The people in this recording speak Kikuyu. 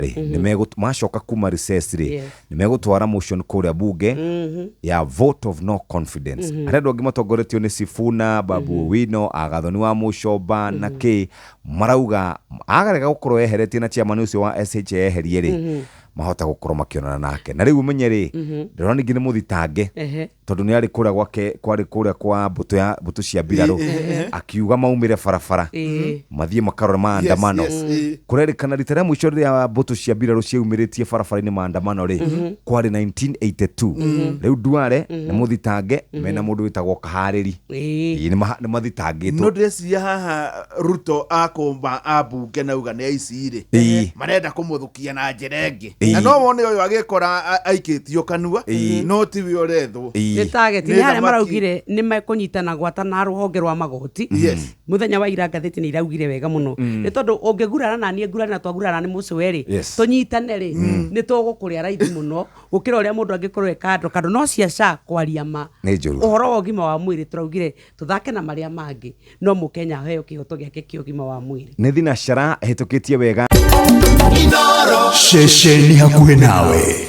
Rĩ macoka kuma recess rĩ, nĩ megũtwara motion kũrĩa bunge ya vote of no confidence. Harĩ andũ angĩ matongoretio nĩ Sifuna, Babu Owino, Agathoni wa Mũcomba na kĩ, marauga agarega gũkorwo eheretie na chairman ũcio wa SHA eherie rĩ, mahota gũkorwo makĩonana nake. Na rĩu ũmenye rĩ, ndĩrona ningĩ nĩ mũthitange, tondũ nĩ arĩ kũrĩa gwake, kwarĩ kũrĩa kwa mbũtũ ya mbũtũ cia mbirarũ, akiuga maumĩre barabara, mathiĩ makarore maandamano. Kũrerĩkana rita rĩa mũico rĩrĩa mbũtũ cia mbirarũ ciaumĩrĩtie barabara-inĩ maandamano rĩ, kwarĩ 1982. Rĩu Duale nĩ mũthitange mena mũndũ wĩtagwo Kaharĩri. Ĩĩ, nĩ mathitangĩtwo. No ndĩreciria haha Ruto akũmba ambunge nauga nĩ aici rĩ, marenda kũmũthũkia na njĩra ĩngĩ. Na no wone ũyũ agĩkora aikĩtio kanua, no tiwe ũrethwo. Nĩ target. Nĩ nĩ harĩa thamaki. Maraugire nĩ mekũnyitana gwata na rũhonge rwa magoti. Mũthenya wa ira ngathĩti nĩ iraugire wega mũno, nĩ tondũ ũngĩgurara na niĩ ngurare na twagurara nĩ mũcwe rĩ, tũnyitane rĩ, nĩ tũgũkũrĩa raithi mũno gũkĩra ũrĩa mũndũ angĩkorwo e kando kando. No cia SHA, kwaria ma, Nĩ njũru. Ũhoro wa ũgima wa mwĩrĩ, tũraugire tũthake na marĩa mangĩ, no mũkenya aheo kĩhoto gĩake kĩa ũgima wa mwĩrĩ. Nĩ thinacara ĩhĩtũkĩtie wega. Ceceni hakuhĩ nawe.